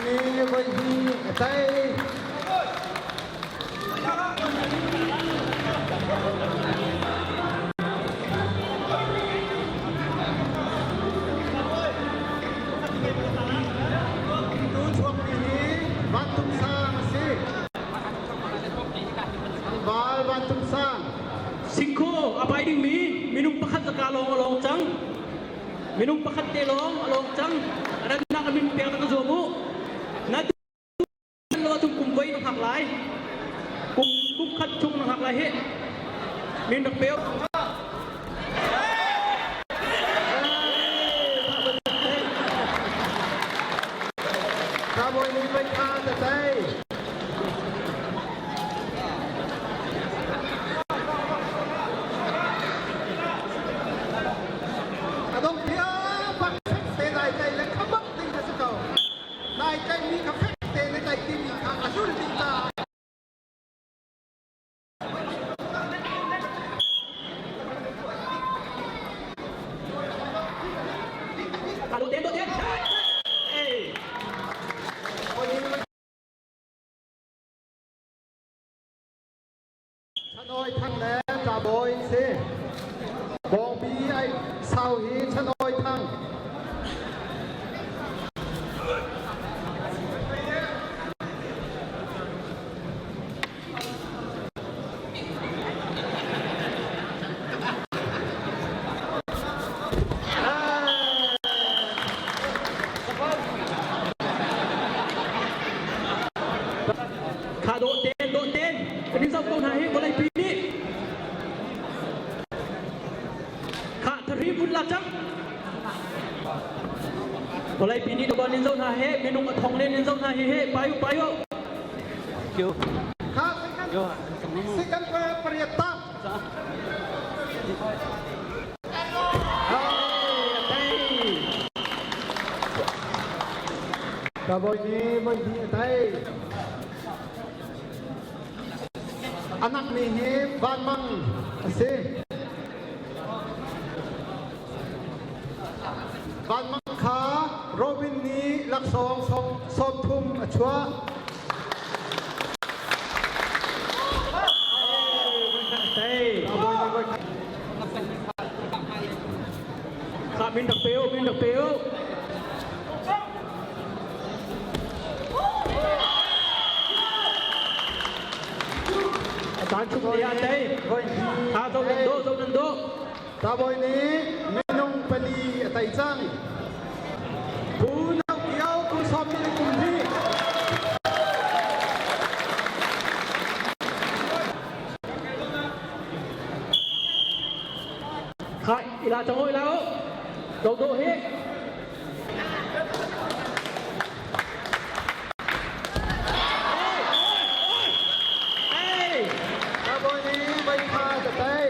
Ni voi hi a tei. Tu chuakmi hi Vantum Sang a si. Tlangval Vantum Sang. Singkhaw a pai dingmi minung pakhat zaka lawng a lawng cang. Minung pakhat te lawng a lawng cang. Rannak a min pek na ka zuam u. Na lo ahcun kum voi na hngak lai. Kum kum khat chung na hngak lai hi. Min rak pe. Kabawi nih voi kha ta tei. A dong pia bak fek te nai tei le kha bak ding na si ko. Nai tei mi kha fek te na tei timi kha a zul ding ta. Chanoi Thang le Ṭabawi an si. Bawngbi ai sau hi Chanoi Thang. Kha dawh ten dawh ten kan in zoh ko hna hi vawlei pi nih kha thari vun la cang vawlei pi nih kan in zoh hna he minung a thong len in zoh hna hi he payu payu Kha second pariat ta. Ka bawi nih voi hnih a tei. Anak mi hi vanmang a si. Vanmang kha Robin nih laksawng 30 a chuah. Kha min rak pe u, min rak pe u. Caan chung te ah tei. Ha zo nan do, zo nan do. Tabawi nih minung pali a tei cang. Pu No Kio kum sawm ni kum hnih. Kha ila chang oi lao. Do do he. Tabawi nih voi kha a tei.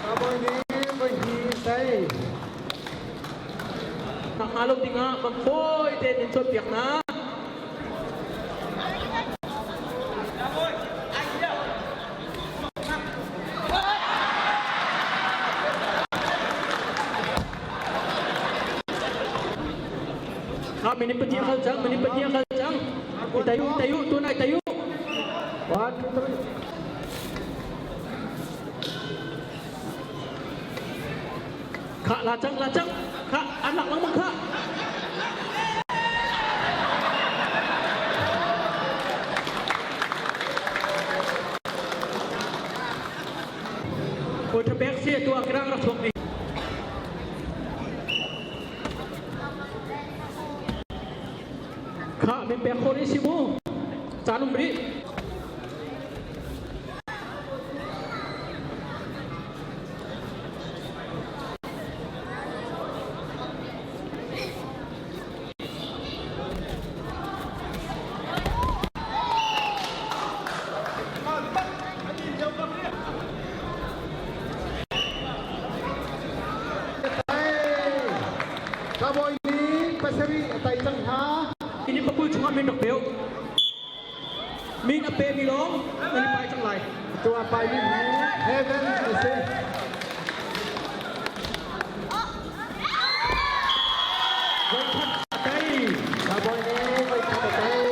Tabawi nih voi hnih a tei. Hna lo dingah bang fawi tein in cawnpiak hna. Kha minute pahnih a kal cang, minute pahnih a kal cang. I tayu, i tayu, tun ah i tayu. One, two, three. Kha la cang, la cang. Kha an lak lengmang kha. Quarterback si tua kerang rak chuak mi. Kha min pek khawh rih si mu. Caan um rih. Kabawi nih pasarih a tai cang hna. Ini pakul chungah min rak peu. Min a pe mi lawng nan i pai cang lai. Tu a pai mi hi heaven a si. Voikhat a tei. Bawi nih voikhat a tei.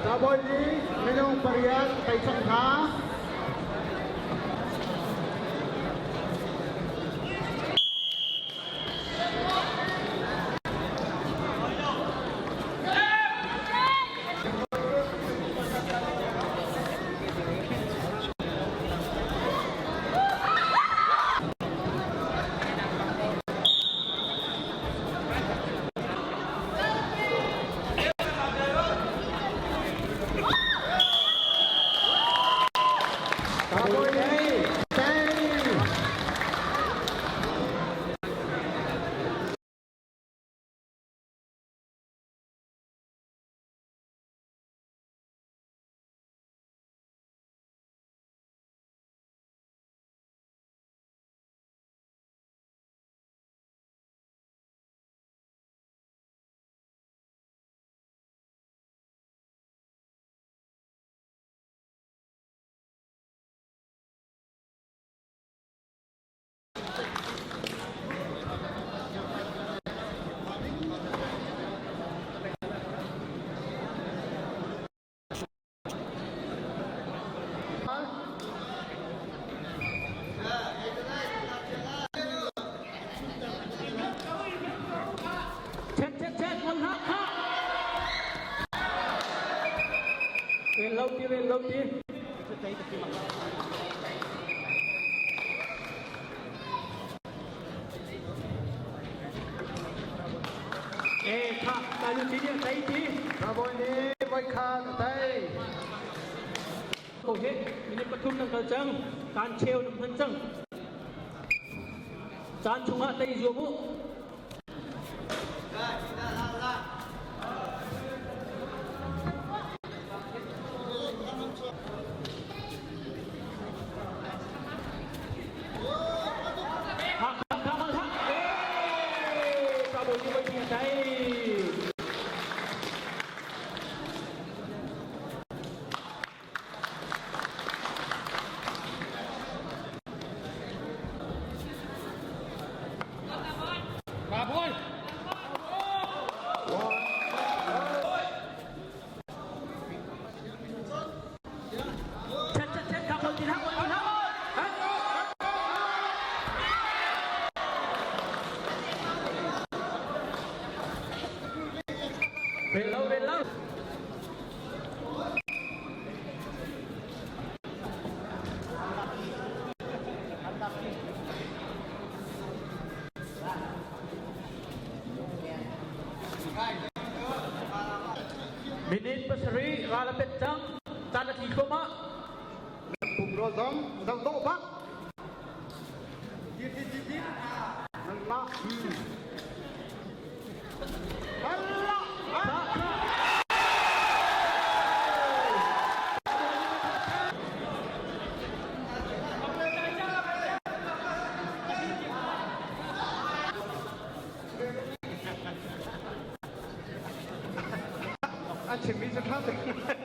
Bawi nih minung pariat tei cang hna. Bawi nih tei. Chet chet chet ngol hlah kha. Rel lo ti rel lo ti. E kha ta lu ti dia tai ti. Bawi nih voikhat a tei. Ko he minute pathum nang kal cang. Kan cheu nam hman cang. Caan chungah tei zuam u. Rel lo, rel lo. Minute pasarih ral a pet cang. Caan a tli thluahmah. Pumro zong zong dawh bak. Dit dit dit dit. Nan la. Halla. An chimmi cu ṭha tuk.